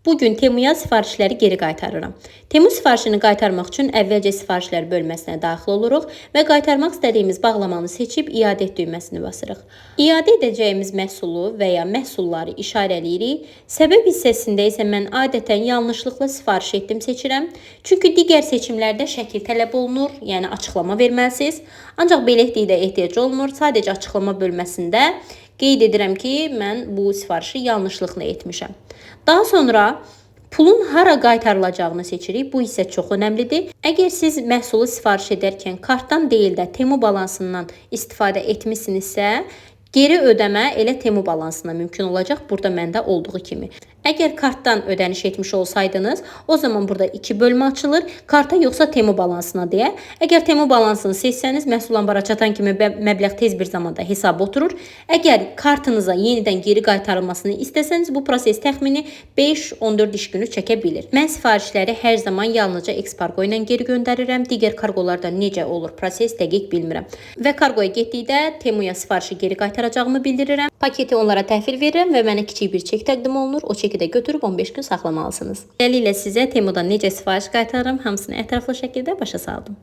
Bu gün Temuya sifarişləri geri qaytarıram. Temu sifarişini qaytarmaq üçün əvvəlcə sifarişlər bölməsinə daxil oluruq və qaytarmaq istədiyimiz bağlamanı seçib iadə et düyməsini basırıq. İadə edəcəyimiz məhsulu və ya məhsulları işarələyirik. Səbəb hissəsində isə mən adətən yanlışlıqla sifariş etdim seçirəm. Çünki digər seçimlərdə şəkil tələb olunur, yəni açıqlama verməlisiniz. Ancaq belə etdikdə ehtiyac olmur. Sadəcə açıqlama bölməsində qeyd edirəm ki, mən bu sifarişi yanlışlıqla etmişəm. Daha sonra pulun hara qaytarılacağını seçirik. Bu hissə çox önəmlidir. Əgər siz məhsulu sifariş edərkən kartdan deyil də Temu balansından istifadə etmisinizsə, geri ödəmə elə Temu balansına mümkün olacaq. Burada məndə olduğu kimi. Əgər kartdan ödəniş etmiş olsaydınız, o zaman burada iki bölmə açılır. Karta yoxsa Temu balansına deyə. Əgər Temu balansını seçsəniz, məhsul ambara çatan kimi məbləğ tez bir zamanda hesaba oturur. Əgər kartınıza yenidən geri qaytarılmasını istəsəniz, bu proses təxmini 5-14 iş günü çəkə bilir. Mən sifarişləri hər zaman yalnızca Expargo ilə geri göndərirəm. Digər kargolarda necə olur proses dəqiq bilmirəm. Və kargoya getdikdə Temuya sifarişi geri qaytaracağımı bildirirəm. Paketi onlara təhvil verirəm və mənə kiçik bir çek təqdim olunur. O çeki də götürüb 15 gün saxlamalısınız. Beləliklə sizə Temudan necə sifariş qaytarıram, hamısını ətraflı şəkildə başa saldım.